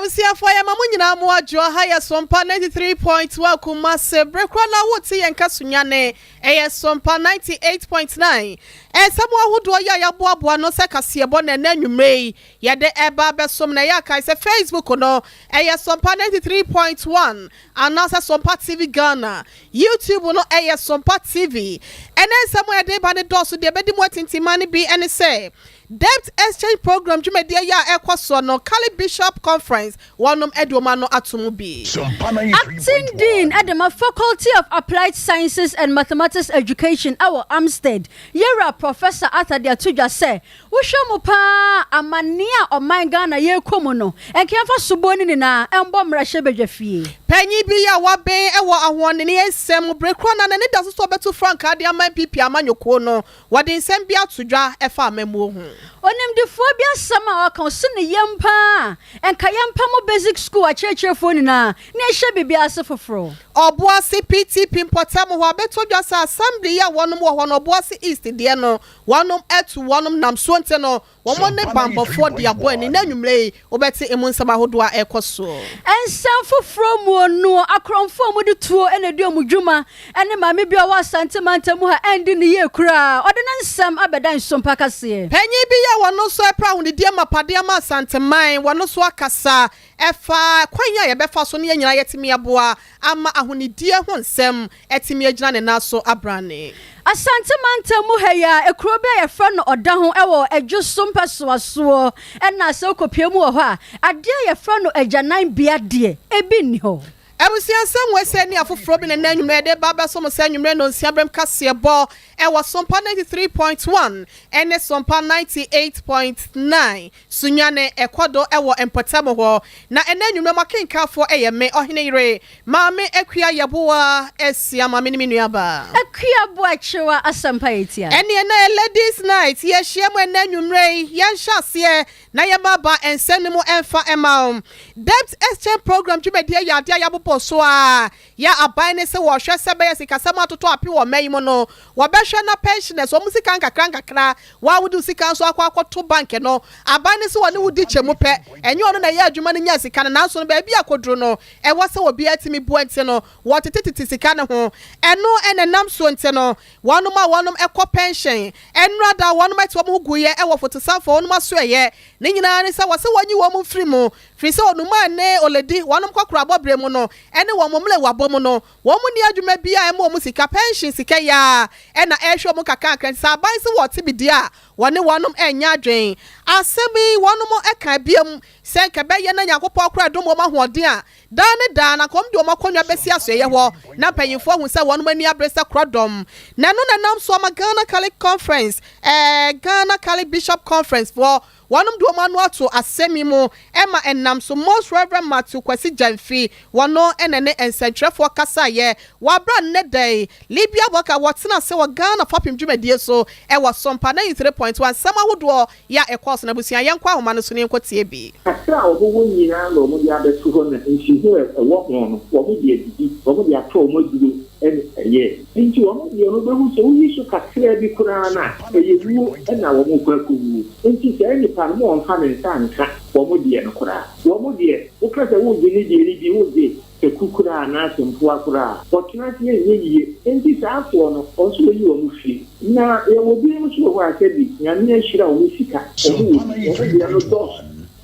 Abusuafoɔ, yɛma mo nyinaa mo adwo. Ha yɛ Sompa 93.1 Kumase. Bere korɔ na wote yɛn ka Sunyane, ɛyɛ Sompa 98.9. Ɛnsɛm ahodoɔ yi a yɛaboaboa no sɛ kaseɛbɔ na ɛnɛ anwummerɛ yi yɛde ɛba abɛsom na ɛyɛ akae sɛ Facebook no ɛyɛ Sompa 93.1 anaasɛ Sompa TV Ghana. YouTube no ɛyɛ Sompa TV. Ɛnɛ nsɛm a yɛde ba ne dɔɔso. Deɛ ɛbɛdi mu atintima no bi ɛne sɛ Debt Exchange Program dwumadie yi a ɛkɔ soɔ no, Catholic Bishop Conference wɔnom ɛde wɔn ano ato mu bi. Acting Dean at the Faculty of Applied Sciences and Mathematics Education ɛwɔ AAMUSTED, yɛwura Professor Arthur de ato dwa sɛ wohwɛ mu paa, amanneɛ a ɔman Ghana yɛrekɔ mu no, ɛnka soboɔ no nyinaa ɛmbɔ mmarahyɛ badwa fie. Panyin bi a wabɛn wɔ ahoɔnene nsɛm bere korɔ na n'ani da so sɛ ɔbɛto frankaa de ama NPP amanyɔkuo no, wɔde nsɛm bi ato dwa ɛfa amammuo ho. Onimdifoɔ bi asɛm a ɔka ɔsi ne yam paa, ɛnka yɛmpa mo basic school akyerɛkyerɛfoɔ nyinaa na ɛhyɛ biribi ase foforɔ. Ɔboase PTP mpɔtam hɔ abɛtɔ dwa sɛ assembly yi a wɔnom wɔ hɔ no, Ɔboase East deɛ no, wɔnom atu wɔnom nam so nti no wɔn ne bambɔfoɔ de abɔ ani. Na anwummerɛ yi wobɛte emu nsɛm ahodoɔ a ɛkɔ soɔ. Nsɛm foforɔ mu no, akorɔmfoɔ a wɔde tuo na di wɔn dwuma ne maame bi a ɔwɔ Asante mantam mu ha ɛndi ne yie koraa, ɔde ne nsɛm abɛda Nsompa kaseɛ. Panyin bi yɛ wɔn nso ɛpra ahonidie mapadeɛ ama Asanteman, wɔn nso akasa ɛfa kwan a yɛbɛfa so ne yɛn nyinaa yɛtumi aboa ama ahonidie ho nsɛm ɛtumi agyina ne nan so abrane. Asante mantam mu ha yi a, ekuro bi a yɛfrɛ no Ɔda ho ɛwɔ Ɛdwo so mpɛsoasoɔ, ɛna sɛ wokɔpie mu wɔ hɔ a, adeɛ a yɛfrɛ no agyanan bea deɛ, ebi nni hɔ. Abusua, nsɛm wɔ sɛ ne afoforɔ bi ne nan nnwummerɛ yɛde ba bɛso mo sɛ nnwummerɛ no 6 berɛm kaseɛ bɔ ɛwɔ Sompa 93.1 ɛne Sompa 98.9 Sunyane ɛkɔ do ɛwɔ mpɔtam hɔ. Na ɛnɛ nnwummerɛ mu akenkafoɔ ɛyɛ me, ɔhene yere Maame Akua Yɛboa Asia, maame ne me nuabaa. Akua Boakyewa, Asɛmpa yɛtia. Ɛne ɛnɛ Ladies Night yɛhyia mu. Ɛnɛ nnwummerɛ yi yɛnhyɛ aseɛ na yɛma ba nsɛm no mu ɛmfa ɛma wo. Debt Exchange Program dwumadie yɛ adeɛ a yɛabobɔ so a yɛ aban ne sɛ wɔhwɛ sɛ bɛyɛ sikasɛm atoto ape wɔ mma yi mu no, wɔbɛhwɛ na pensioners wɔn sika nkakra nkakra. Wɔa wode sika nso akɔ akɔto bank no, aban ne sɛ wɔne wo di kyɛ mu pɛ. Ɛnyɛ ɔno na ɛyɛ adwuma no nya sika no, nanso no baabi akɔduru no ɛwɔ sɛ obiara tumi bua nti no wɔtetetete sika no ho. Ɛno ɛna nam so nti no wɔnom a wɔnom ɛkɔ pension ɛnura da wɔnom ɛte wɔn ho guyɛ ɛwɔ fotosanfoɔ wɔnom aso. Ɛyɛ ne nyinaa ne sɛ wɔsɛ wɔnyi wɔn mfiri mu firi sɛ onuma ne oledi wɔnom kɔkora abɔbrɛ mu no ɛne wɔn mmerɛ wabɔ mu no, wɔn mu ni adwuma bi a ɛma wɔn sika pension sika yaa ɛna ɛhwɛ wɔn kakra. Nti sɛ aban sɛ wɔte bi di a, wɔne wɔnom ɛnyɛ adwen. Asɛm yi wɔnom ɛka biam sɛ nka bɛyɛ na Nyankopɔn kora dom wɔn ahoɔden a, daa ne daa na kɔm de wɔn akonnwa bɛsi asoɛyɛ hɔ na mpanyinfoɔ ahu sɛ wɔnom ani abere sɛ korɔdɔm. Na ɛno na nam so ama Ghana Catholic Conference, Ghana Catholic Bishop Conference foɔ wɔnom de wɔn ano ato asɛm yi mu, ɛma ɛnam so Most Reverend Matthew Kwasi Gyamfi wɔno ɛna ne nsɛntwerɛfoɔ kasaeɛ wɔabra nnɛ da. Libia Bɔka wɔtena ase wɔ Ghana fapem dwumadie so ɛwɔ Sompa 93.1. Nsɛm ahodoɔ yɛ a ɛkɔɔ so na abusua, yɛnkɔ ahoma no so ne yɛnkɔ tie bi. Kakra a wɔwɔ nyinaa na wɔde abɛto hɔ, na nsuho a ɛwɔ ho no wɔn de adidi, wɔn de atɔ wɔn aduro ɛne ɛyɛ. Nti wɔn deɛ no bɛhu sɛ woyi so kakra bi koraa no a, ɛyɛ wuo ɛna wɔn kɔ akɔwuo. Nti saa nipa no mo wɔmfa ne nsa nka wɔn deɛ no koraa. Wɔn deɛ woka sɛ wogye ne deɛ no bi, wogye teku koraa anaasɛ mpoa koraa, ɔtena ase ɛnyɛ yie. Nti saa afoɔ no ɔnso wɔyi wɔn fie. Na yɛwɔ binom nso wɔ hɔ a, sɛbi Nyame ahyira wɔn sika, wɔn wɔ bi, wɔn deɛ no dɔɔso.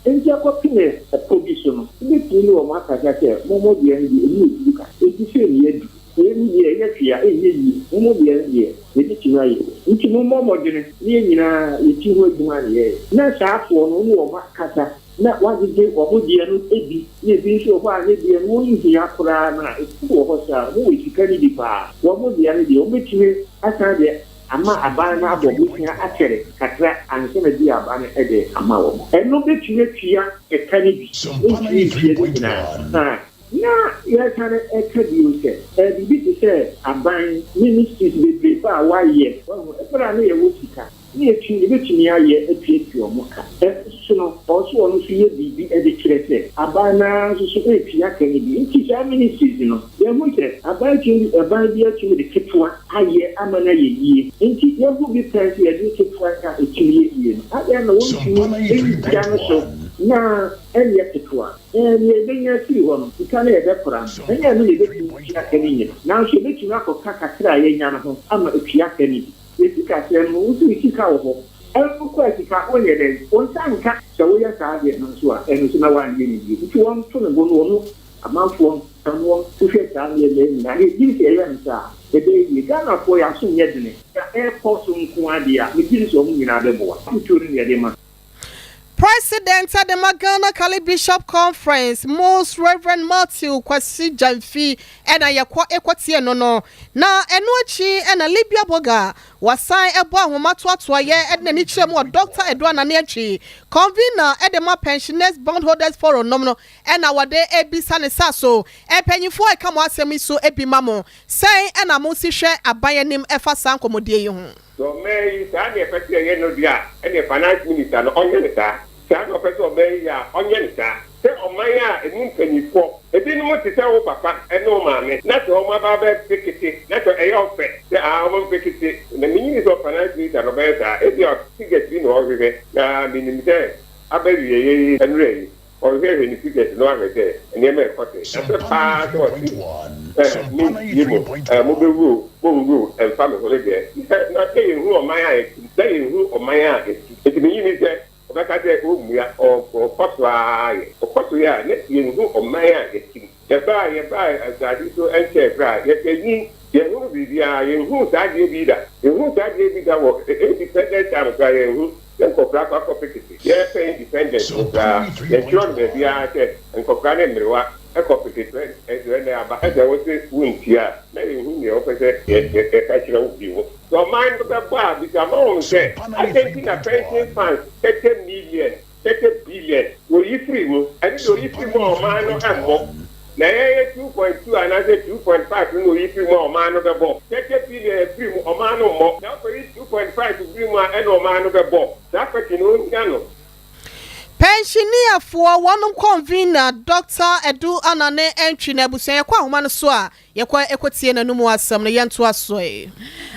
Nti ɛkɔpem ɛpɔ bi so no, wobɛtumi ne wɔn akasa sɛ mo mo deɛ no deɛ ɛmu ɛduru ka, enti sɛ ne yɛadu wei no deɛ ɛyɛ hwee a ɛnyɛ yie. Mo mo deɛ no deɛ yɛbɛtumi ayɛ, nti mommɔ mmɔdene ne yɛn nyinaa yɛti ho adwuma ne yɛyɛ. Na saa afoɔ no wo ne wɔn akasa na wagyegye wɔn deɛ no bi. Na ebi nso wɔ hɔ a ne deɛ no wɔnhia koraa no a, ebi wɔ hɔ saa, wɔn wɔ sika no bi paa, wɔn deɛ no deɛ wɔbɛtumi asan deɛ ama aban no abɔ bosea akyɛre kakra ansa na bi aba no de ama wɔn. Ɛno bɛtumi atua ɛka no bi, wɔntumi ntua ne nyinaa. Na yɛsane ɛka bio sɛ biribi te sɛ aban ministries bebree ba a wɔayɛ wɔn ɛberɛ a ne yɛwɔ sika ne yɛtumi yɛbɛtumi ayɛ atuatua wɔn ka. Ɛno nso no ɔwɔ so ɔno nso yɛ biribi de kyerɛ sɛ aban naa nso so ɛretua ka no bi. Nti saa ministries no yɛhu sɛ aban tumi, aban bi atumi de ketewa ayɛ ama no ayɛ yie. Nti yɛhu bi pɛn sɛ yɛde ketewa a ɛtumi yɛ yie no, adeɛ na wɔntumi ntua no so. Na ɛnyɛ ketewa. Nea yebenya afiri hɔ no, sika no a yɛbɛkora no, ɛnyɛ ɛno na ebetumi atua ka no nyinaa. Nanso yebetumi akɔka kakra a yɛanya no ho ama atua ka no bi. Yɛn sikasɛm no, wo nso wo sika wɔ hɔ. Ɛno kɔ a sika, wonyɛ dɛn? Wo nsa nka. Sɛ woyɛ saa deɛ no nso a, ɛno nso na woanyɛ no yie. Nti wɔnto ne bo no, wɔn amanfoɔ nka na wɔnhwehwɛ saa nneɛma yi nyinaa. Na yɛgye di sɛ yɛyɛ no saa a, ɛbɛyɛ yie. Ghanafoɔ, yɛn aso nyɛ dene. Sɛ ɛrekɔ so nko ara deɛ a, megye di sɛ wɔn nyinaa bɛboa. Afotuo no na yɛde ma. President de ma Ghana Catholic Bishop Conference, Most Rev. Matthew Kwasi Gyamfi na yɛkɔ kɔtie no no. Na ɛno akyi na Libya Boga wasan bɔ ahoma toatoaeɛ de n'ani kyerɛ mu wɔ Dɔkta Adu Anane Antwi, Convener de ma Pensioners Bondholders Forum nom no na wɔde rebisa ne sa so mpanyinfoɔ a ɛka mo asɛm yi so bi ma mo. Sɛn na mosi hwɛ aban anim fa saa nkɔmmɔdie yi ho? Sɛ ɔman yi, saa na yɛpɛ sɛ yɛyɛ no deɛ a, ɛnneɛ Finance Minister no, ɔnyɛ no saa. Saa na ɔpɛ sɛ ɔman yi yɛ a, ɔnyɛ no saa. Sɛ ɔman a ɛmu mpanimfoɔ, ebinom te sɛ wo papa ne wo maame, na sɛ wɔaba abɛfe kete, na sɛ ɛyɛ wo fɛ sɛ aa wɔmfe kete, na menyini sɛ Finance Minister no ɔbɛyɛ saa. Ebia figures bi na ɔrehwehwɛ, na menim sɛ aba awieeɛ yi, nnora yi, Ɔhwehwɛ ne figures no ahwɛ sɛ nneɛma ɛkɔ sɛn. Ɛsɛ paa sɛ ɔse eh me ntie mo eh mobɛwu o monwu o ɛmfa me ho no deɛ na na yɛnhu ɔman a yɛte mu na yɛnhu ɔman a yɛte mu nti menye nni sɛ ɔbɛka sɛ ɔmmua ɔkɔ so ara yɛ ɔkɔ so yɛ a na yɛnhu ɔman a yɛte mu yɛbaa yɛbaa asase so ɛnkyɛɛ koraa yɛnyin yɛnhunu biribiara yɛnhuu saa adeɛ bi da yɛnhuu saa adeɛ bi da wɔ independent time koraa yɛnhu Sɛ nkɔkoraa kɔ akɔpe tete. Yɛrepɛ independence no koraa, yɛntwerɛ no baabiara sɛ nkɔkoraa ne mmerewa kɔ pete nso ɛnnɛ aba sɛ wo se wontie a, na yɛnhu deɛ wopɛ sɛ yɛka kyerɛ wo bio. Sɛ ɔman no bɛbɔ a, bisa ma wɔn sɛ, adɛn nti na pension funds 30 million, 30 billion wɔyi firi mu? Ɛno deɛ wɔyi firi mu a ɔman no mmɔ. Na yɛyɛ 2.2 anaasɛ 2.5 no na oyi firi mu a ɔman no bɛbɔ. 30 billion afiri mu, ɔman no mmɔ. Na wokɔyi 2.5 firi mu a ɛna ɔman no bɛbɔ. Saa question no ɔnhia no. Pɛnhyineɛfoɔ wɔnom convener Dɔkta Adu Anane Antwi na abusua yɛkɔ ahoma no so a yɛkɔ ɛkɔtie n'anomu asɛm no yɛntoa so ɛ.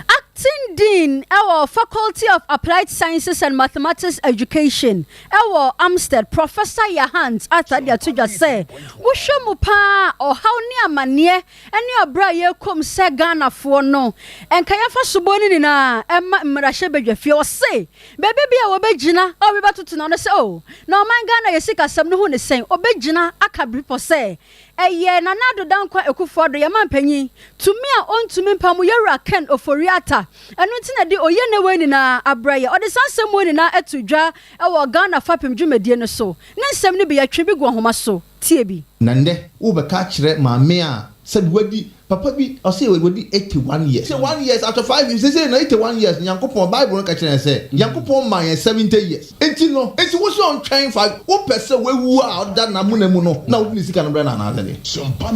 Acting Dean wɔ Faculty of Applied Sciences and Mathematics Education wɔ Amstead, Professor Yahant Arthur de ato dwa sɛ, Wohwɛ mu pa ara a, ɔhaw ne amanneɛ ne ɔbrɛ a yɛrekɔ mu sɛ Ghanafoɔ no, nka yɛmfa soboɔ no nyinaa mma mmarahyɛbadwafie. Ɔse, baabi bi a wɔbɛgyina a obi bɛtoto n'ano sɛ, oh, na ɔman Ghana yɛ sikasɛm no ho ne sɛn? Ɔbɛgyina aka biribi pɔ sɛ, Ɛyɛ Nana Addo Dankwa Akufo Addo, yɛn manpanyin, tumi a ontumi mpam Yɛwura Ken Ofori Atta. Ɛno nti na ɛde oyiene wei nyinaa abrɛ yɛn. Ɔde saa nsɛm wei nyinaa ato dwa wɔ Ghana Fapem dwumadie no so. Ne nsɛm no bi, yɛtwe bi gu nhoma so. Tie bi. Na ndɛ worebɛka akyerɛ maame a sɛbi wadi papa bi ɔse wadi 81 years, 81 years after 5 years sesei no 81 years Nyankopɔn bible no ka kyerɛ yɛn sɛ Nyankopɔn maa yɛn 70 years nti no nti wose ɔntwɛn 5 wopɛ sɛ wawu a ɔda n'amona mu no na wode ne sika no brɛ no anaasɛ deɛ I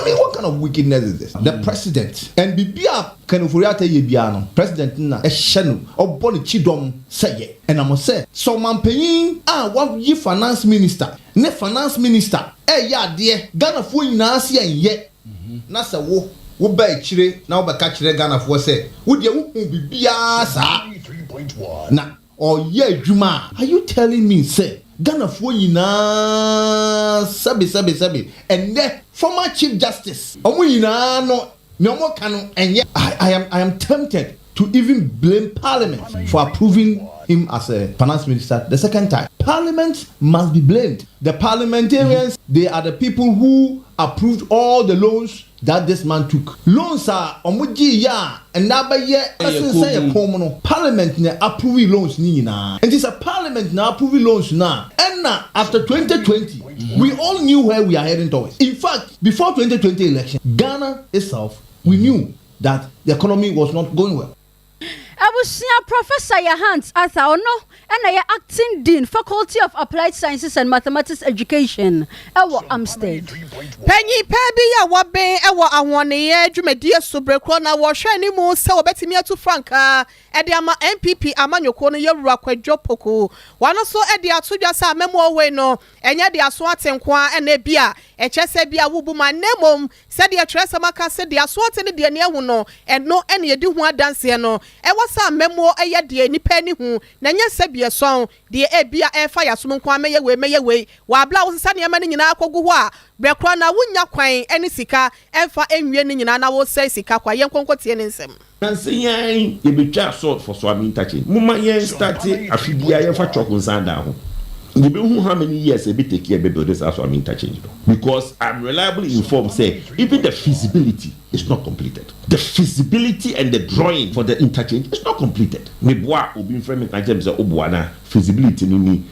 mean what kind of wickedness is this the president and biribi a Ken Ofori-Atta yɛ biara no president no na ɛhyɛ no ɔbɔ no kyidɔm sɛ yɛ ɛnam sɛ sɛ ɔmanpanyin a wayi finance minister ne finance minister ɛyɛ adeɛ Ghanafoɔ nyinaa se ɛnyɛ na sɛ wo wo ba akyire na wo bɛka kyerɛ Ghanafoɔ sɛ wo deɛ wo hu biribiara saa na ɔyɛ adwuma a, are you telling me sɛ Ghanafoɔ nyinaa sɛbe sɛbe sɛbe ɛnnɛ former chief justice wɔn nyinaa no nea wɔka no ɛnyɛ? I I am I am tempted to even blame parliament for approving him as a finance minister the second time. Parliament must be blamed. The parliamentarians, they are the people who approved all the loans that this man took. Loans a wɔn gyee yɛ a ɛnɛ abɛyɛ abɛsensɛn yɛ kɔn mu no, parliament na approve loans no nyinaa. Nti sɛ parliament na approve loans no a, ɛna after 2020, we all knew where we are heading towards. In fact, before 2020 election, Ghana itself, we knew that the economy was not going well. Abusua Professor Yahant Arthur, ɔno na ɛyɛ Acting Dean, Faculty of Applied Sciences and Mathematics Education wɔ Amstead. Panyin pa bi a waben wɔ ahoɔneyɛ dwumadie so bere korɔ na wɔhwɛ anim sɛ wɔbɛtumi atu frankaa de ama NPP amanyɔkuo no Yawura Kwadwo Poku. Wɔn nso de ato dwa sɛ amammuo wei no ɛnyɛ de aso ate nko ara na ebia ɛkyerɛ sɛ bia wobu man na mmom sɛdeɛ twerɛsɛm aka sɛ deɛ asoɔ te ne deɛ ani ahu no, ɛno na yɛdi ho adanseɛ no. Ɛwɔ sɛ amammuo yɛ deɛ nnipa ani hu, na ɛnyɛ sɛ bi ɛsɔn, deɛ ebia ɛrefa yɛn asom nko ara, mɛyɛ wei, mɛyɛ wei, wɔ aberɛ a wosesa nneɛma no nyinaa kɔgu hɔ a, berɛ korɔ no ara wonnya kwan ne sika mfa nwie ne nyinaa na woresɛe sika kwa. Yɛnkɔ nkɔtie ne nsɛm. Nansa yi ara yi yɛbɛtwaa salt for Suame interchange. Momma yɛn starte afe biara yɛmfa chalk nsan dan ho. Yɛbɛhu how many years a ɛbɛ take yɛbɛ builde saa Suame interchange no because I'm reliably informed sɛ even the feasibility is not completed. The feasibility and the drawing for the interchange is not completed. Meboa a obi mfrɛ me nka nkyerɛ me sɛ woboa na feasibility no ni,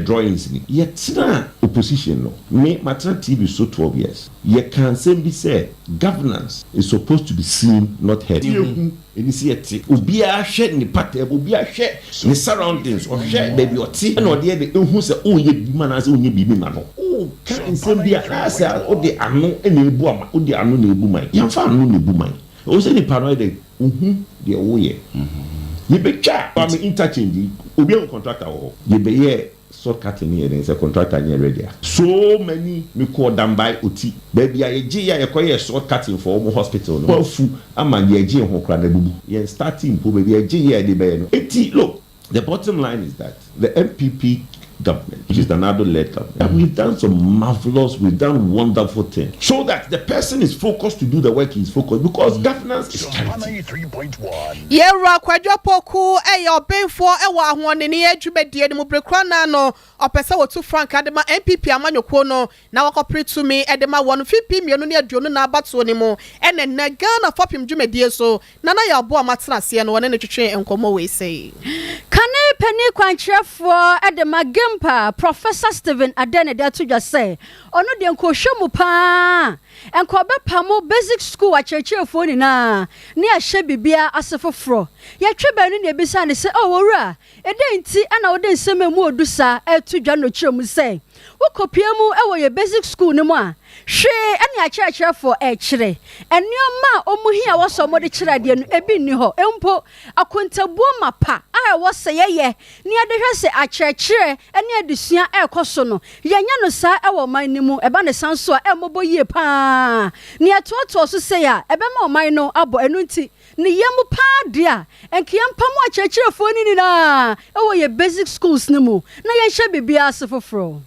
drawings ni. Yɛtenaa opposition no, me matena TV so 12 years, yɛkaa nsɛm bi sɛ governance is supposed to be seen not heard. Yɛhu, ɛni sɛ yɛte. Obiara hwɛ ne pattern, obiara hwɛ ne surroundings, ɔhwɛ baabi ɔte ɛna ɔde yɛ de ehu sɛ ɔreyɛ biribi ma no anaasɛ ɔnyɛ biribi ma no. Woka nsɛm bi a na asɛ wode ano na ebu ama, wode ano na ebu man. Yɛmfa ano na ebu man. Ɛwɔ sɛ nipa no yɛ dɛn? Ohu deɛ woyɛ. Yɛbɛtwa Kwame interchange yi, obi ahu contractor wɔ hɔ? Yɛbɛyɛɛ sod cutting no yɛ dɛn sɛ contractor nyɛ ready a? So many, mekɔɔ Dambai Oti, baabi a yɛgyeeɛ a yɛkɔyɛɛ sod cutting for wɔn hospital no, afu ama deɛ yɛgyee ho koraa no abubu. Yɛn startee mpo baabi a yɛgyeeɛ a yɛde bɛyɛ no. Enti look, The bottom line is that the NPP government, which is Nana Addo-led government, we've done some marvelous, we've done wonderful things so that the person is focused to do the work he is focused because governance is charity. Yɛwura Kwadwo Opoku yɛ ɔbenfoɔ wɔ ahoɔnneneɛ dwumadie no mu. Bere korɔ no ara no, ɔpɛ sɛ wɔtu frankaa de ma NPP amanyɔkuo no na wɔakɔpere tumi de ma wɔn mfe 2024 abatoɔ no mu. Ɛna nnɛ Ghana fapem dwumadie so Nana Yaw Boamah tena aseɛ no wɔne no twetwee nkɔmmɔ wei sei. Kane panin kwankyerɛfoɔ de ma GIMPA, Professor Stephen Adeh na de ato dwa sɛ ɔno deɛ nka ɔhwɛ mu pa ara a, nka ɔbɛpamo basic school akyerɛkyerɛfoɔ nyinaa ne ahyɛ biribiara ase foforɔ. Yɛtwe bɛn no na yɛbisaa no sɛ, Oh, owura, Ɛdɛn nti na wode nsɛm a emu ɔdu saa reto dwa no kyerɛ mu sɛ wokɔpue mu wɔ yɛn basic school no mu a, hwee ne akyerɛkyerɛfoɔ rekyerɛ? Nneɛma a wɔhia wɔ sɛ wɔde kyerɛ adeɛ no, ebi nni hɔ. Mpo akontabuo mapa a ɛwɔ sɛ yɛyɛ na yɛde hwɛ sɛ akyerɛkyerɛ ne adesua rekɔ so no, yɛnyɛ no saa wɔ ɔman no mu. Ɛba no saa nso a, ɛmmɔbɔ yie pa ara. Nea ɛtoatoa so sei a, ɛbɛma ɔman no abɔ. Ɛno nti, Ne yam paa deɛ a, nka yɛmpamo akyerɛkyerɛfoɔ no nyinaa wɔ yɛn basic schools no mu na yɛnhyɛ biribiara ase foforɔ.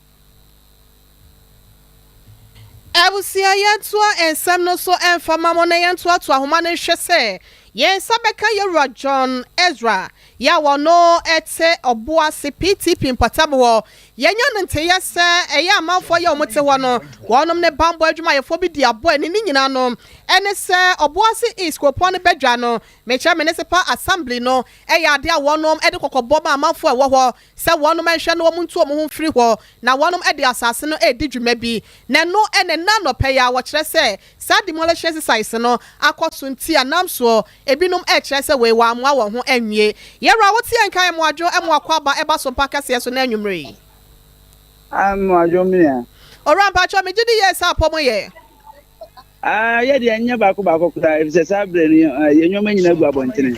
Abusua, yɛntoa nsɛm no so mfa ma mo na yɛntoatoa ahoma no nhwɛ sɛ yɛn nsa bɛka Yɛwura John Ezra yɛ a ɔno te Ɔboase PTP mpɔtam hɔ. Yɛanya no nteyɛ sɛ ɛyɛ amanfoɔ yɛ a wɔte hɔ no, wɔnom ne bammɔ adwumayɛfoɔ bi di abɔ ani. Ne nyinaa no ne sɛ Ɔboase East kuropɔn no badwa no, mekyerɛ Municipal Assembly no, yɛ adeɛ a wɔnom de kɔkɔbɔ ma amanfoɔ a ɛwɔ hɔ sɛ wɔnom nhwɛ na wɔn ntu wɔn ho mfiri hɔ na wɔnom de asase no redi dwuma bi. Na ɛno na ɛnnɛ anɔpa yi ara wɔkyerɛ sɛ saa demolition exercise no akɔ so nti a nam soɔ ebinom rekyerɛ sɛ wei wɔammoa wɔn ho anwie. Yɛwura wote yɛn nka Mmoadwo Mmoakwaaba ɛba so mpa kɛseɛ so nnɛ anwummerɛ yi. Ah Mmoadwo me nua. Owura mpakyɛw megye di yie sɛ apɔ mo yɛ. Ah, yɛ deɛ ɛnyɛ baako baako koraa, efisɛ saa berɛ no yɛn nneɛma nyinaa gu abɔntene.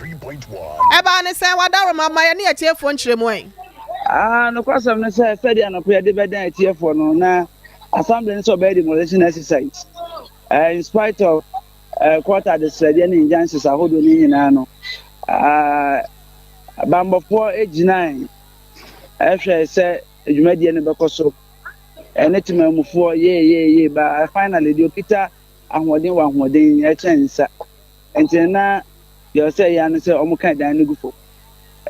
Ɛbaa ne sɛn? W'adaworoma, ma yɛne atiefoɔ nkyerɛmu ɛ. Ah, nokwasɛm ne sɛ, sɛdeɛ anɔpa yɛde bɛdan atiefoɔ no, na assembly no sɛ ɔbɛyɛ demolition exercise. Uh, in spite of uh, court adesrɛdeɛ ne injunctions ahodoɔ no nyinaa no, uh, bammɔfoɔ gyinae ɛhwɛ sɛ dwumadie no bɛkɔ so. Ɛne temanmufoɔ yee yee yee ba finally deɛ okita ahoɔden wɔ ahoɔden ɛkyɛn nsa nti na deɛ ɔsɛ yɛ ano sɛ wɔn ka dan no gu fam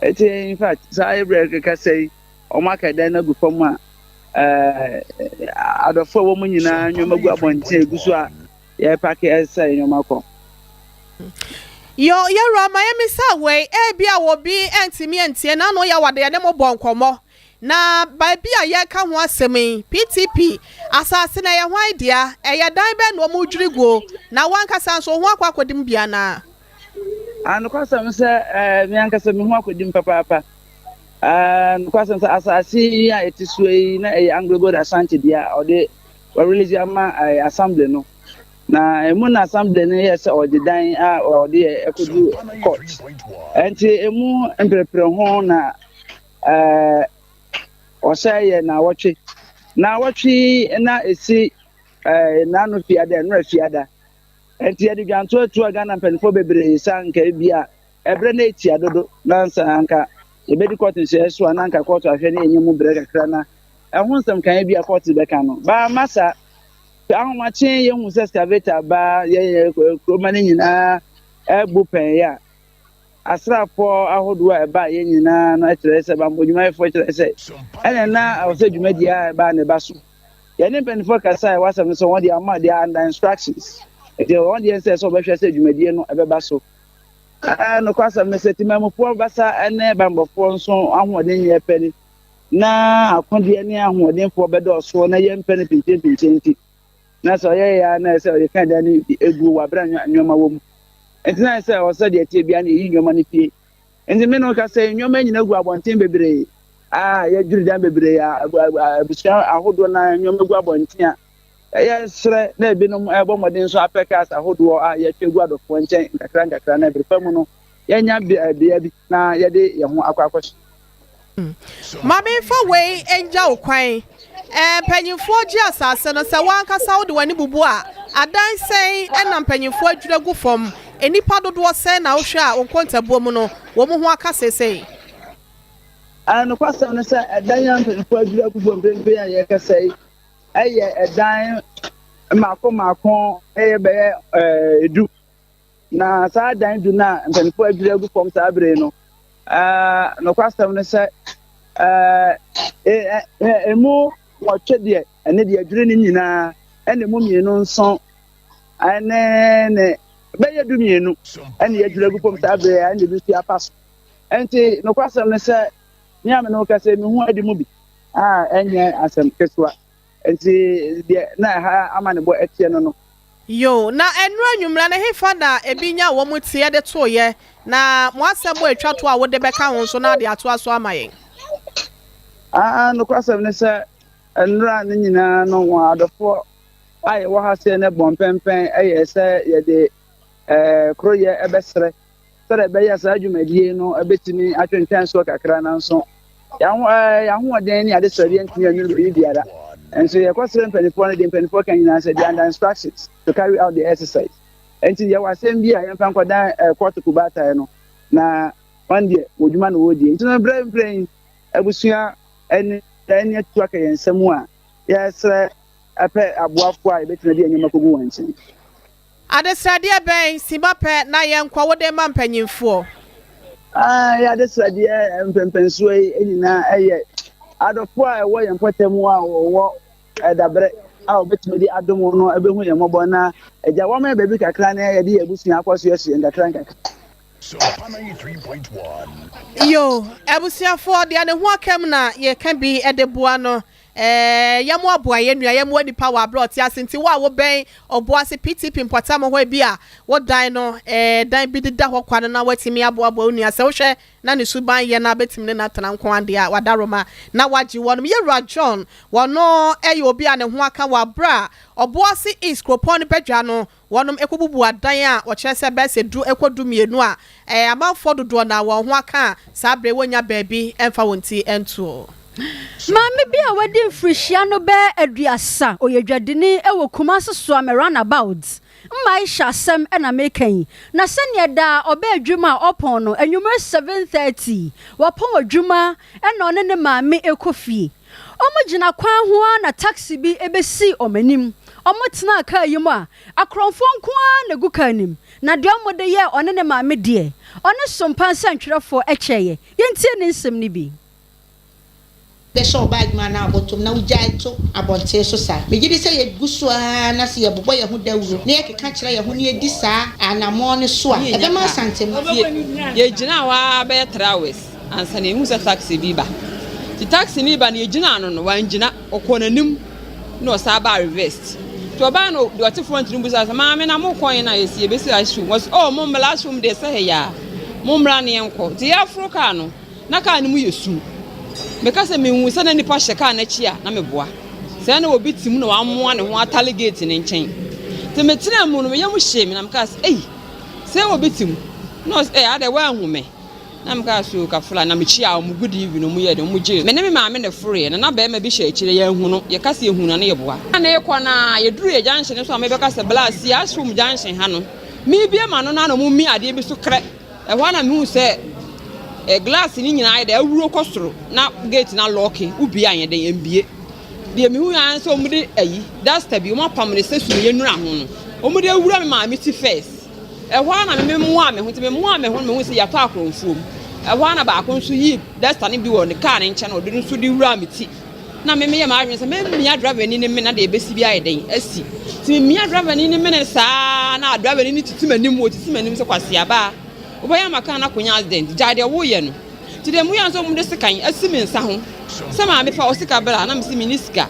ɛti in fact saa ebrɛ keka sɛ yi wɔn aka dan no agu fam a ɛɛ adɔfo a wɔn nyinaa nneɛma gu abɔnten egu so a yɛrepake ɛsɛ nneɛma kɔ. Yo, yɛwura ma yɛmmisa wei, ebia obi antumi antie n'ano yɛ wɔ de yɛne mo bɔ nkɔmmɔ. Na baabi a yɛreka ho asɛm yi, PTP, asase no, ɛyɛ hwan dea? Ɛyɛ dan bɛn na wɔredwiri guo? Na wo ankasa nso, wo ho akɔ akɔdi mu bi anaa? Ah, nokwasɛm sɛ, eh, me ankasa me ho akɔdi mu papaapa. Ah, nokwasɛm sɛ asase yi a yɛte soɔ yi na ɛyɛ Anglo Gold Ashanti dea a ɔde wɔrelease ama eh, assembly no. Na emu na assembly no yɛ sɛ ɔgye dan a ɔde yɛ ɛkɔdu court. Ɛnti emu mprepre ho na Ɛɛ, ɔsɛe yɛ naawɔtwe. Naawɔtwe yi na esi ɛɛ n'ano fiada, nnora fiada. Nti yɛde dwanto atua Ghana mpanimfoɔ bebree sɛ anka ebi a ɛberɛ no etia dodo na ansa anka yɛbɛdi kɔɔto nhyehyɛeɛ so a na anka kɔɔto ahwɛ ne yɛnyɛ mu berɛ kakra na ɛho nsɛm kan bi a kɔɔto bɛka no. Baa masa ahomakye yɛhu sɛ excavator baa yɛn kuroma no nyinaa ɛbu pɛn yɛ a asraafoɔ ahodoɔ a ɛbaa yɛn nyinaa no kyerɛ sɛ bammɔ dwumayɛfoɔ kyerɛ sɛ ɛna na ɛwɔ sɛ dwumadie a ɛbaa ne ba so. Yɛne mpanimfoɔ kasa a ɛwɔ asɛm no sɛ wɔn deɛ ama deɛ under instructions. Nti wɔn deɛ sɛ sɛ wɔbɛhwɛ sɛ dwumadie no ɛbɛba so. Ɛɛ nokwasɛm no sɛ temamufoɔ basa ne bammɔfoɔ nso ahoɔden nyɛ pɛ ni na akodeɛ ne ahoɔdenfoɔ bɛdɔɔso na yɛmpɛ no pinkyenpinkyen nti na sɛ ɔyɛ yɛ a na ɛsɛ ɔyɛ kan dan no egu wɔ abere a nneɛma wɔ mu. Nti na ɛsɛ ɔsɛ deɛ tie bia na yɛyi nneɛma no pie. Nti me no kasa yi nneɛma nyina gu abɔnten bebree a yɛdwiri dan bebree a abusua ahodoɔ na nneɛma gu abɔnten a ɛyɛ serɛ na ebinom ɛbɔ mmɔden nso apɛ cars ahodoɔ a yɛtwa gu adɔfoɔ nkyɛn nkakra nkakra na ebere pa mu no yɛnya bea bi na yɛde yɛn ho akɔ akɔhyɛ. Ma memfa wei ngya wo kwan. Ɛɛ, mpanyimfoɔ gye asase no, sɛ w'ankasa wode w'ani bubu a, adan sɛn na mpanyimfoɔ adwiri agu fam? Nnipa dodoɔ sɛn na wohwɛ a wo nkontabuo mu no, wɔn ho aka seesei? Nokwasɛm ne sɛ, ɛdan a mpanyimfoɔ adwiri agu fam mprempren a yɛrekasa yi yɛ ɛdan mmaako mmaako ɛyɛ bɛyɛ du. Na saa dan du no a mpanyimfoɔ adwiri agu fam saa bere no, nokwasɛm ne sɛ emu 8 deɛ ɛne deɛ adwiri no nyinaa, ɛna emu 2 nso ɛne ne bɛyɛ 12 ɛne yɛadwiri agu fam saa bere a ɛne ebi nso afa so. Nti nokwasɛm ne sɛ me a me ne wo kasa yi, mehu adi mu bi a ɛnyɛ asɛm ketewa. Nti deɛ na ɛha ama ne bɔ ɛteɛ no no. Yo, na ɛnnora anwummerɛ no, hefa na ebi nya wɔn teɛ de toeɛ? Na mo asɛm a ɛtwa toɔ a wode bɛka ho nso na ade atoa so ama yɛn. Ah, nokwasɛm ne sɛ, nnora no nyinaa no, wɔn adɔfoɔ a yɛwɔ ha seɛ no bɔ mpɛmpɛn yɛ sɛ yɛde koroyɛ bɛsrɛ sɛdeɛ ɛbɛyɛ saa dwumadie no bɛtumi atwentwɛn soɔ kakra, nanso yɛn ahoɔden ne adesrɛdeɛ ntumi anwunu biribi biara. Nso yɛkɔsrɛ mpanimfoɔ no deɛ mpanimfoɔ ka nyinaa sɛ they are under instructions to carry out the exercise. Nti yɛwɔ asɛm bi a yɛmfa nkɔdan kɔɔto kubaatae no na wɔn deɛ wɔ dwuma na wɔredie. Nti no berɛ mprɛ yi abusua ɛne ɛne atu aka yɛn nsam a yɛsrɛ ɛpɛ aboafoɔ a yɛbɛtumi de nneɛma kɔgu wɔn nkyɛn. Adesrɛdeɛ bɛn sima pɛ na yɛnkɔ wode ma mpanyimfoɔ? Yɛ adesrɛdeɛ mpɛmpɛnsoɔ yi nyinaa ɛyɛ adɔfoɔ a ɛwɔ yɛn mpɔtam a wɔwɔ dabrɛ a wɔbɛtumi de adom no ɛbɛhu yɛn mmɔbɔ na agya wɔn yɛ baabi kakra na yɛde yɛn abusua akɔ so yɛso yɛn kakra nkakra. Yo, abusuafoɔ deɛ ne ho akam na yɛka bi de boa no. Yɛmmoaboa yɛn nua, yɛmmoa nipa wɔ aberɛ ɔte ase. Nti wo a wobɛn Ɔboase PTP mpɔtam hɔ bi a wodan no, dan bi deda hɔ kwa no na woatumi aboaboa wo nua. Sɛ wohwɛ na ne suban yɛ na bɛtumi ne no atena nko adeɛ a wadaroma na wagye wɔnom. Yɛwura John, wɔno yɛ obi a ne ho aka wɔ aberɛ a Ɔboase East kuropɔn no badwa no wɔnom kɔbubu adan a wɔkyerɛ sɛ bɛyɛ sɛ 10 kɔ 12 a amanfoɔ dodoɔ na wɔn ho aka a saa berɛ wɔnnya baabi mfa wɔn ti ntoɔ. Maame bi a wadi mfirihyia no bɛyɛ 30, ɔyɛ dwadini wɔ Kumasi Suame Roundabout. Mma hyɛ asɛm na meka yi. Na sɛnea daa ɔbɛ adwuma a ɔpɔn no anwummere 7:30, wapɔn adwuma na ɔne ne maame rekɔ fie. Wɔgyina kwan ho ara na taxi bi bɛsii wɔn anim. Wɔtenaa kaa yi mu a, akorɔmfoɔ nko ara na ɛgu kaa no mu. Na deɛ wɔde yɛɛ ɔne ne maame deɛ, ɔne Sompa nsɛntwerɛfoɔ kyɛeɛ. Yɛntie ne nsɛm no bi. Bɛhyɛ wo bag mu anaa abɔtɔm na wogyae to abɔnten so saa. Megye di sɛ yɛgu so ara na sɛ yɛbobɔ yɛn ho dawuro na yɛkeka kyerɛ yɛn ho na yɛdi saa anammɔn no so a, ɛbɛma Asante Yɛgyinaa hɔ ara bɛyɛ 3 hours ansa na yɛhu sɛ taxi bi ba. Nti taxi no ba no, yɛgyinaa no no, wangyina, ɔkɔɔ n'anim na ɔsan baa reverse. Nti ɔbaa no, deɛ ɔte front no bisa sɛ, "Maame, na mokɔ yɛn a yɛsi yɛbɛsi Ashum?" Wɔsi, "Oh, mommra Ashum deɛ sɛ ha yi a, mommra ne yɛnkɔ." Nti yɛaforo kaa no, na kaa no mu yɛ sum. Meka sɛ mehu sɛ na nipa hyɛ kaa n'akyi a, na meboa. Sɛ na obi te mu na wamoa ne ho atale gate ne nkyɛn. Nti metena mu no, me yam hyee me na mekaa sɛ, "Ei, sɛ obi te mu." Na ɔsɛ, "Ee, adɛ woanhu me?" Na mekaa sɛ, Oo, Kafra. Na mekyiaa wɔn, good evening, wɔn yɛɛ dɛn, wɔn gyee. Me ne me maame na ɛforoeɛ, na na barima bi hyɛ akyire, yɛanhu no, yɛka sɛ yɛhuu no a na yɛboa. Na merekɔ no ara, yɛduruu yɛn junction no so a mebɛka sɛ, Bla, si Ashwom junction ha no, merebue m'ano no ara na wɔmia adeɛ bi so krɛ. Ɛhɔ ara na mehuu sɛ eh, glass no nyinaa ayɛ dɛ, awuro kɔ soro, na gate no alɔɔke, wobue a ɛnyɛ dɛn, ɛmbue. Deɛ mehui ara ne sɛ wɔde ayi, duster bi, wɔapam no sɛ sumiiɛ nnura ho no, wɔde awura me maame ti first. Ɛhɔ ara na me memoaa me ho, nti memoaa me ho no mehuu sɛ yɛatɔ akorɔmfoɔ mu. Ɛhɔ ara na baako nso yii duster no bi wɔ ne kaa no nkyɛn na ɔde no nso de wuraa me ti. Na me meyɛ m'adwene sɛ mɛmia driver ni no mene na deɛ ɛbɛsi bi ayɛ dɛn asi. Nti memia driver ni no mene saa na driver ni no titi m'anim, ɔtiti m'anim sɛ kwasiabaa, wobɛyɛ ama kaa no akɔnya accident, gyae deɛ woyɛ no. Nti deɛ moyɛ nso mode sekan asi me nsa ho sɛ maame fa wo sika bra na mese menni sika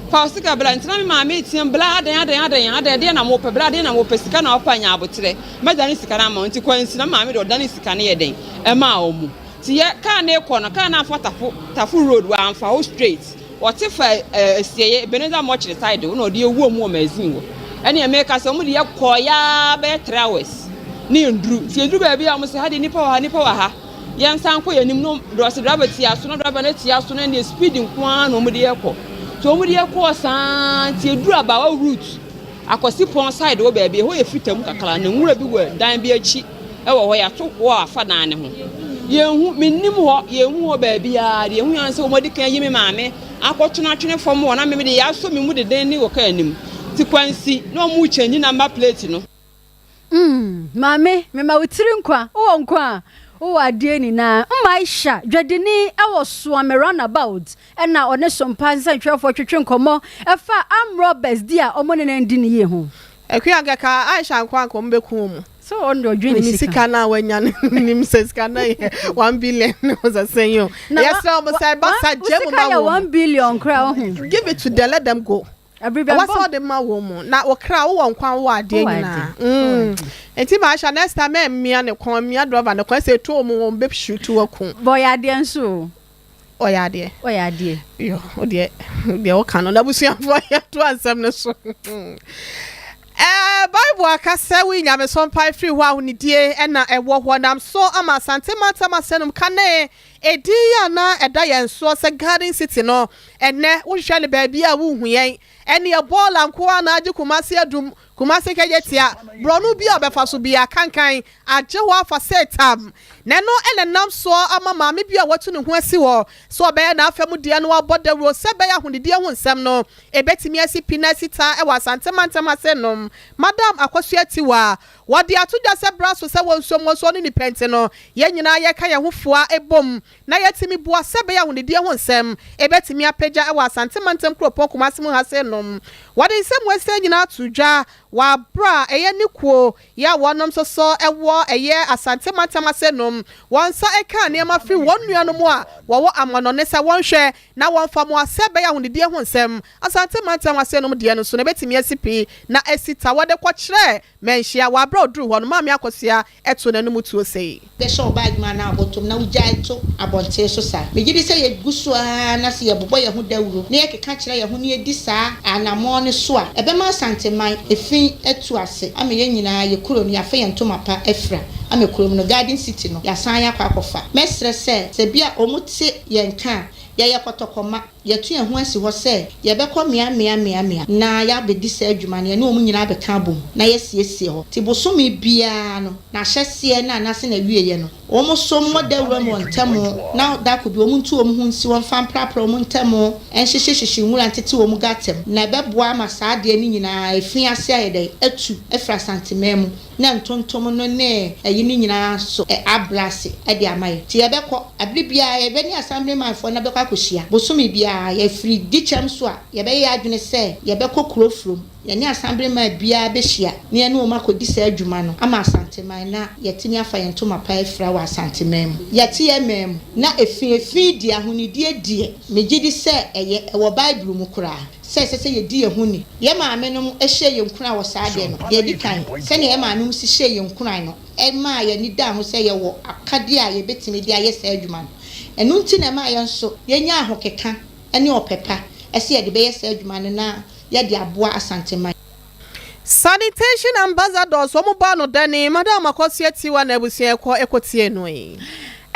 fa wo sika bra nti na me maame reteam bra adɛn adɛn adɛn adɛn deɛ na mopɛ bra deɛ na mopɛ sika na wopɛ anya aboterɛ mɛdane sika no ama wo nti kwansi na maame deɛ ɔdane sika no yɛ dɛn ɛmaa wɔn mu nti yɛ kaa no rekɔ no kaa no amfa tafo tafo road wamfa hɔ straight Wɔte fa asieɛ Ebenezer mortuary side hɔ na ɔde awuo mu wɔ magazine hɔ. Ɛne meka sɛ wɔn de yɛ kɔɔ yaa bɛyɛ 3 hours ne yɛn duru. Nti yɛduru baabi a wɔn sɛ ha deɛ nipa wɔ ha nipa wɔ ha. Yɛn san kɔ yɛn anim no dɔɔse driver tia so na driver no tia so na ɛne speed nko ara na wɔn de yɛ kɔ. Nti wɔn de yɛ kɔɔ saa nti yɛduru abawa route Akwasipɔn side hɔ baabi ɛhɔ yɛ fita mu kakra na nwura bi wɔ dan bi akyi. Wɔ hɔ, yɛato wɔ afa dan no ho. Yɛnhu, mennim hɔ, yɛnhu hɔ baabiara. Deɛ yɛhu ara ne sɛ wɔadi kan ayi me maame akɔto no atwene fam hɔ na me deɛ yɛasɔ me mu denneennen wɔ kaa no mu. Nti kwansi na wɔrekyɛngyi number plate no. Mm, maame, mema wo tiri nkwa, wowɔ nkwa a, wowɔ adeɛ nyinaa. Mma Aisha, dwadini wɔ Suame Roundabout, Ɛna ɔne Sompa nsɛntwerɛfoɔ twetwe nkɔmmɔ ɛfa armed robbers di a ɔmo ne no andi no yie ho. Akua anka ka Aisha nko anka ɔmo bɛku wɔn. Sɛ ɔno deɛ ɔdwene ne sika no a wanya no nim sɛ sika no yɛ 1 billion sɛ sɛn yi o. Yɛsrɛ wɔn sɛ ɛba sa gye mu ma wɔn. Sika yɛ 1 billion koraa ɔho. Give it to them, let them go. Ɛwɔ sɛ ɔde ma wɔn mu na wɔkra wowɔ nkwa wowɔ adeɛ nyinaa. Nti Maasha next time ɛmmia ne kɔn mmia driver ne kɔn ɛsɛ etu wɔn wɔn bɛ shoot wɔku. Bɔ yɛ adeɛ nso o. Ɔyɛ adeɛ. Ɔyɛ adeɛ. Yo, wo deɛ, deɛ woka no, n'abusuafoɔ yɛto asɛm no so. Ɛɛ, Bible aka sɛ woyi nyamesom pa firi hɔ a ahonidie na ɛwɔ hɔ. Nam so ama Asante mantam asɛnum kane edin yi a na ɛda yɛn soɔ sɛ Garden City no, ɛnnɛ wohwehwɛ no baabi a wonhu yɛn. Ɛnneɛ bɔɔla nko ara na agye Kumasi adum, Kumasi Kejetia, borɔno bi a ɔbɛfa so biara, kankan agye hɔ afa sɛ tam. Na ɛno na ɛnam soɔ ama maame bi a watu ne ho asi hɔ sɛ ɔbɛyɛ n'afa mu deɛ no abɔ dawuro sɛ ɛbɛyɛ ahonidie ho nsɛm no ɛbɛtumi asi pi na asi ta wɔ Asante mantam ase nom. Madam Akosua Tiwa, wɔde ato dwa sɛ berɛ aso sɛ wɔnsom wɔn so ɔne nnipa nti no, yɛn nyinaa yɛka yɛn ho fua bom na yɛatumi boa sɛ ɛbɛyɛ ahonidie ho nsɛm ɛbɛtumi apagya wɔ Asante mantam kuropɔn Kumasi mu ha sei nom. Wɔde nsɛm wei sei nyinaa too dwa wɔ aberɛ a ɛyɛ ne kuo yi a wɔnom nso so wɔ ɛyɛ Asante mantam ase nom wɔn nsa kaa nneɛma firi wɔn nuanom a wɔwɔ amanɔne sɛ wɔnhwɛ na wɔmfa mmoa sɛ ɛbɛyɛ ahonidie ho nsɛm Asante mantam ase nom deɛ no so no ɛbɛtumi asi pi na asi ta wɔde kɔkyerɛɛ Manhyia wɔ aberɛ a ɔduruu hɔ no Maame Akosua too n'anom tuo sei. Bɛhyɛ wo bag mu anaa abɔtɔ mu na wogyae to abɔnten so saa. Megye di sɛ yɛgu so ara na sɛ yɛbobɔ yɛn ho dawuro na yɛkeka kyerɛ yɛn ho na yɛdi saa anammɔn no so a, ɛbɛma Asanteman efi atu ase ama yɛn nyinaa yɛ kuro no yɛafa yɛn ntoma pa afira ama kurom no, Garden City no, yɛasan akɔ akɔfa. Mɛsrɛ sɛ, sɛ bi a wɔte yɛn nka a, yɛyɛ kɔtɔkɔma. Yɛatu yɛn ho asi hɔ sɛ yɛbɛkɔ mmeammea mmeammea na yɛabɛdi saa adwuma no, yɛne wɔn nyinaa abɛka abom na yɛasiesie hɔ. Nti bosome biara no, n'ahyɛseɛ no anaasɛ n'awieeɛ no, wɔn nso mmɔ dawuro wɔ ntam na da koro bi wɔntu wɔn ho nsi hɔ mfa mprapra wɔn ntam nhyehyehyehye nwura ntete wɔn gutter mu. Na ɛbɛboa ama saa adeɛ no nyinaa afi ase ayɛ dɛn? Atu afiri Asanteman mu. na ntontom no ne ayi no nyinaa so abrɛ ase de ama yɛn. Nti yɛbɛkɔ, bere biara yɛbɛne Assemblymanfoɔ no bɛkɔ akɔhyia. Bosome biara, yɛfiri Dikyɛm so a, yɛbɛyɛ yɛn adwene sɛ yɛbɛkɔ kuro furom. Yɛne Assemblyman biara bɛhyia na yɛne wɔn akɔdi saa adwuma no ama Asanteman na yɛatumi afa yɛn ntoma pa afira wɔ Asanteman mu. Yɛte yɛn man mu, na efi efi deɛ, ahonidie deɛ, megye di sɛ ɛyɛ, ɛwɔ Bible mu koraa. Sɛ ɛsɛ sɛ yedi yɛn ho ni. Yɛn maamenom hyɛɛ yɛn nkuran wɔ saa adeɛ no. Deɛ ɛdi kan, sɛnea yɛn maamenom si hyɛɛ yɛn nkuran no maa yɛn ani daa ho sɛ yɛwɔ akadeɛ a yɛbɛtumi de ayɛ saa adwuma no. Ɛno nti na ɛmaa yɛn nso yɛnyaa ahokeka ne ɔpɛ pa sɛ yɛde bɛyɛ saa adwuma no na yɛde aboa Asanteman. Sanitation Ambassadors wɔn baa no dɛn? Madam Akosua Tiwa na abusua ɛkɔ ɛkɔ tie no yi.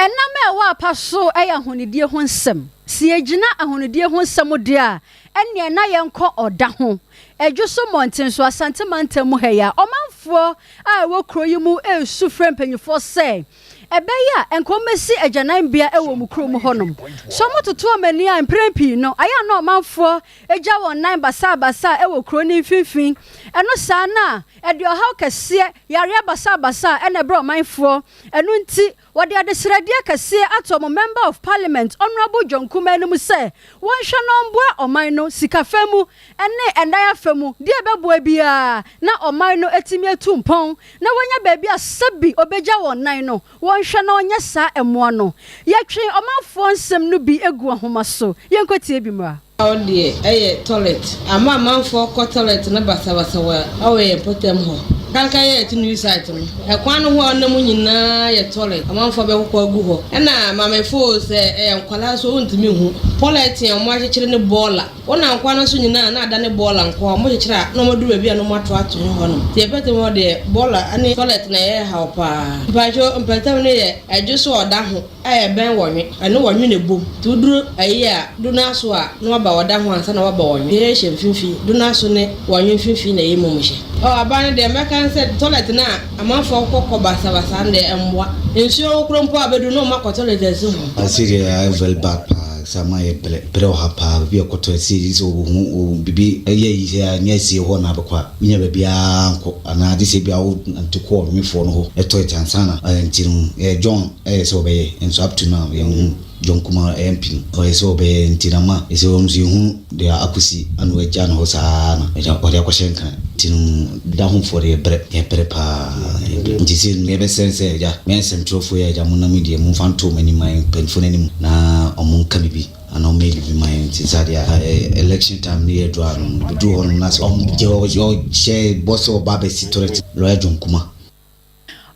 Ɛnam a ɛwɔ apa so yɛ ahonidie ho nsɛm. Sɛ yɛgyina ahonidie ho nsɛm deɛ a, ɛnneɛ na yɛnkɔ ɔda ho. Adwo so mmɔnten so, Asante mantam mu ha yi a, ɔmanfoɔ a ɛwɔ kuro yi mu resu frɛ mpanimfoɔ sɛ ɛbɛyɛ a nka wɔmmɛsi agyananbea wɔ wɔn kurom hɔnom. Sɛ wɔtoto wɔn ani a, mprɛn pii no, ayɛ a na ɔmanfoɔ gya wɔn nan basabasa wɔ kuro no mfimfini. Ɛno saa no a, ɛde ɔhaw kɛseɛ, yareɛ basabasa na ɛbrɛ ɔmanfoɔ. Ɛno nti, wɔde adesrɛdeɛ kɛseɛ ato wɔn Member of Parliament, Honourable John Kumah anim sɛ wɔnhwɛ na ɔmmoa ɔman no sika fa mu ne ɛnan afa mu, deɛ ɛbɛboa biara na ɔman no atumi atu mpɔn na wɔanya baabi a sɛbi ɔbɛgya wɔn nan no, wɔnhwɛ na ɔnyɛ saa mmoa no. Yɛtwe ɔmanfoɔ nsɛm no bi gu ahoma so, yɛnkɔtie bi mmra. Hɔ deɛ ɛyɛ tɔlɛt. Ama amanfoɔ kɔ tɔlɛt no basabasa wɔ ɛwɔ yɛn mpɔtam hɔ. Kanka yɛ ɛte new site no, ɛkwan no ho a ɔnam nyinaa yɛ tɔlɛt. Amanfoɔ bɛkokɔ agu hɔ. Ɛna maamefoɔ o sɛ ɛyɛ nkwadaa nso wontumi nhu. Pɔlɛtin a wɔakyekyere ne bɔɔla. Wonam kwan no so nyinaa na adane bɔɔla nkoa. Wɔkyekyere a na wɔaduru baabi a na wɔato ato ho hɔnom. Nti yɛn mpɔtam hɔ deɛ bɔɔla ne tɔlɛt na ɛyɛ haw paa. Mpakyɛw mpɔtam no yɛ ɛdwo so a ɔda ho. A ɛbɛn wɔnwe, ɛne wɔnwe na ɛbom. Nti woduru ayi a, Donaso a, na waba wɔda ho ansa na waba wɔnwe. Deɛ ɛhyɛ mfimfini, Donaso ne wɔnwe mfimfini na ɛyɛ mom hyɛ. Oh aban no deɛ mɛka ne sɛ toilet no a amanfoɔ kɔ kɔ basabasa no deɛ ɛmmoa. Nsuo wokoro mpo a bɛduru na wɔn akɔ toilet asi ho. Ase deɛ ayɛ very bad paa sɛ ama yɛ brɛ brɛ wɔ ha paa baabi a ɛkɔ toilet sei gye sɛ ohu o bibi ɛyɛ yi sɛ anyɛ asie hɔ na abɛkɔ a wonya baabiara nkɔ anaa gye sɛ ebia wo nante kɔ ɔnwefoɔ no hɔ toilet ansa na nti no ɛyɛ John Ɛyɛ sɛ ɔbɛyɛ nso up to now yɛnhu John Kumah MP no ɔyɛ sɛ ɔbɛyɛ nti na ma ɛsɛ wɔn nso yɛhu deɛ akɔsi ana wagya no hɔ saa na ɔde akɔhyɛ Nkran nti no da ho foɔ deɛ yɛbrɛ yɛbrɛ paa yɛbrɛ nti sei no yɛbɛsrɛ no sɛ agya me nsɛmtwerɛfoɔ yi agya monam yi deɛ momfa nto wɔn anim ma yɛn mpanyinfoɔ no anim na wɔn nka biribi anaa wɔn mmɛyɛ biribi ma yɛn nti saa deɛ a election time no yɛ duru a no bɛduru hɔ nom na sɛ wɔn hyɛ bɔ sɛ ɔba abɛsi toilet lawyer John Kumah.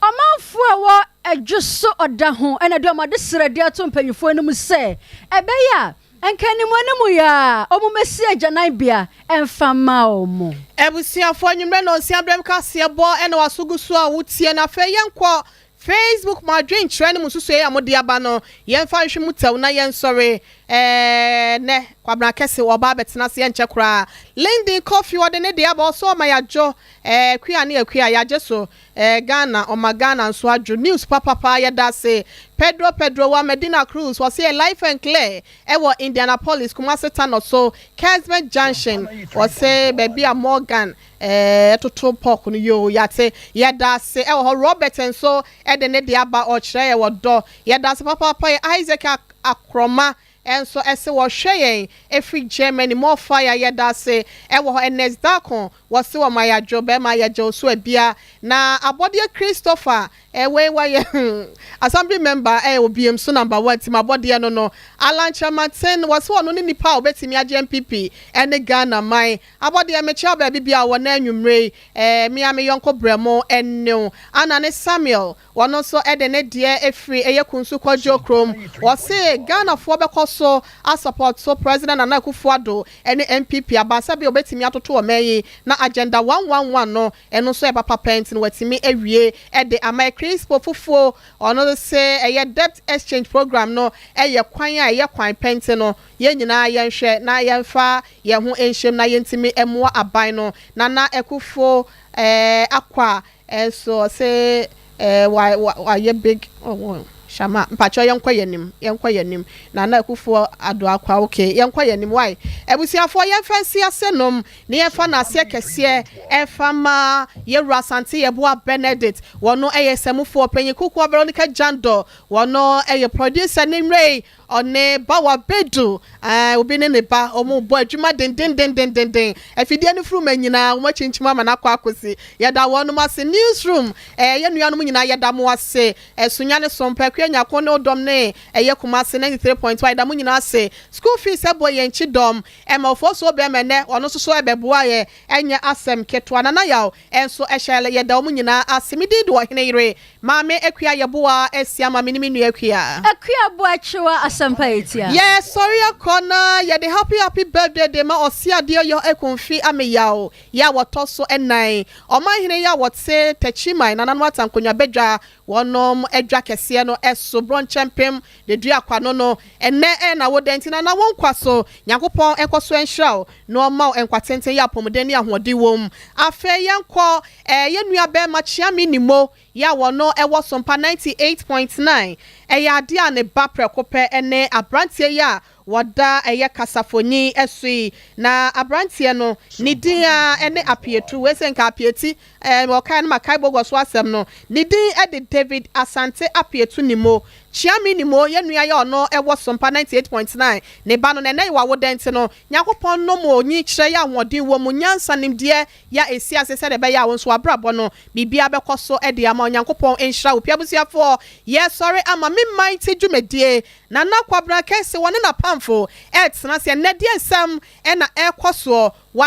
Ɔmanfoɔ a ɛwɔ Adwo so ɔda ho na ɛde wɔn adesrɛdeɛ ato mpanyinfoɔ anim sɛ ɛbɛyɛ a nka anim anim yi ara wɔmmɛsi agyananbea mfa mma wɔn. Abusuafoɔ anwummerɛ nɔnsia berɛm kaseɛ bɔ na waso gu so a wotie no afei yɛnkɔ Facebook mo adwenkyerɛ ne mo nsusuiɛ a mode aba no yɛmfa nhwe mu tɛw na yɛnsɔre ɛɛ nɛ Kwabena Kɛse ɔba abɛtena ase ɛnkyɛ koraa Linden Coffee ɔde ne deɛ aba ɔsɛ ɔma yɛadwo ɛɛ Akua ne Akua yɛagye so Eh Ghana ɔma Ghana nso adwo news papapa yɛdase Pedro Pedro wa Medina Cruz wɔse yɛ life and clear ɛwɔ Indianapolis Kumasi Tanɔ so Kesben Junction wɔse baabi a Morgan eh ɛtoto pork no yoo yate yɛdase ɛwɔ hɔ Robert nso ɛde ne deɛ aba ɔkyerɛ yɛ wɔ dɔ yɛdase papaapa yɛ Isaac Akroma nso ɛse wɔhwɛ yɛn ɛfiri Germany more fire yɛdase ɛwɔ hɔ Ernest Darko Wɔse wɔma yɛadwo bɛma yɛgye wo so abia na abɔdeɛ Christopher eh wei wayɛ hmm assembly member eh obiem so number one nti mabɔdeɛ no no Alan Kyerematen wɔse ɔno ne nipa a ɔbɛtumi agye NPP ne Ghana man abɔdeɛ mekyia wo baabi bia wɔ nɛ anwumerɛ yi eh me a me yɔnko brɛmo ne wo Anna ne Samuel Ɔno nso de ne deɛ firi ɛyɛ Kunsu Kwadwo kurom. Ɔse Ghanafoɔ bɛkɔ so asɔpɔto President Nana Akufo Addo ne NPP aba sɛdeɛ ɔbɛtumi atoto ɔman yi na Agenda 111 no ɛno nso yɛ papa paa nti no watumi awie de ama yɛ. Crispo Fufuo ɔno nso se ɛyɛ Debt Exchange Program no yɛ kwan a ɛyɛ kwan pɛ nti no yɛn nyinaa yɛnhwɛ na yɛmfa yɛn ho nhyɛm na yɛntumi mmoa aban no. Nana Akufo Akwa Nso ɔse eh wa wa wayɛ big oh Shama mpakyɛw yɛnkɔ yɛnim yɛnkɔ yɛnim Nana Akufoɔ Addo Akwa ok yɛnkɔ yɛnim wai Abusuafoɔ yɛmfa nsi ase nom ne yɛmfa naaseɛ kɛseɛ ɛmfa ma Yɛwura Asante Yeboah Benedict wɔno ɛyɛ Samufoɔ Panyin Kukuo Veronica Jandor wɔno ɛyɛ producer ne mmerɛ yi Ɔne Bawa Bedu, ɛɛ, obi ne ne ba, wɔrebɔ adwuma dendendendenden. Afidie no furuma nyinaa, wɔakyinkyim ama no akɔ akɔsi. Yɛda wɔnom ase. Newsroom, ɛɛ, yɛn nuanom nyinaa, yɛda mo ase. Sunya ne Sompa, Akua Nyarko ne Odom ne ɛyɛ Kumasi 93.1, yɛda mo nyinaa ase. School fees ɛbɔ yɛn kyidɔm. Ɛma Ofosuo bɛrima ɛnnɛ, ɔno nso so ɛbɛboa yɛn. Ɛnyɛ asɛm ketewa. Nana Yaw nso hyɛ, yɛda wɔn nyinaa ase. Me din de Ɔhene Yere. Maame Akua Yeboah Asiamah, me ne me nua Akua. Akua Boakyewa. Asɛmpa etia. Yɛsɔre akɔ na yɛde happy happy birthday de ma Ɔseadeɛ Ɔyɔ Akumfi Ameyaw yɛ a wɔtɔ so nnan. Ɔmanhene yi a wɔte Techiman Nananom Atankonwa Badwa wɔnom adwa kɛseɛ no so Brɔnkyɛmpem de dua kwano no ɛnnɛ ɛyɛ n'awoda nti Nana wo nkwa so Nyankopɔn nkɔ so nhyira wo na ɔmma wo nkwa tenten yɛ apɔmuden ne ahoɔden wom. Afei yɛnkɔ ɛɛ yɛn nua bɛɛma Kyeame Nimo Yɛ a wɔno wɔ Sompa 98.9. Ɛyɛ adeɛ a ne ba prɛko pɛ ne abranteɛ yi a wɔda ɛyɛ kasafonyin so yi. Na abranteɛ no ne din ara ne Apietu. Wei sɛ nka Apieti eh, wɔkae no ma kae Bogor so asɛm no. Ne din de David Asante Apietu Nimo. Kyeame Nimo, yɛn nua yi a ɔno wɔ Sompa 98.9, ne ba no, na ɛnnɛ yɛ w'awoda nti no, Nyankopɔn nnom wo nyikyerɛ yɛ ahoɔden wɔ mu, nyansa, nimdeɛ, yɛ a ɛsi ase sɛdeɛ ɛbɛyɛ a wo nso w'abrabɔ no biribiara bɛkɔ so de ama. Onyankopɔn nhyira wo pii. Abusuafoɔ, yɛresɔre ama Me Man Ti dwumadie. Nana Kwabena Kɛse wɔne n'apamfo retena ase ɛnnɛ. Deɛ nsɛm na ɛrekɔ soɔ? Wa.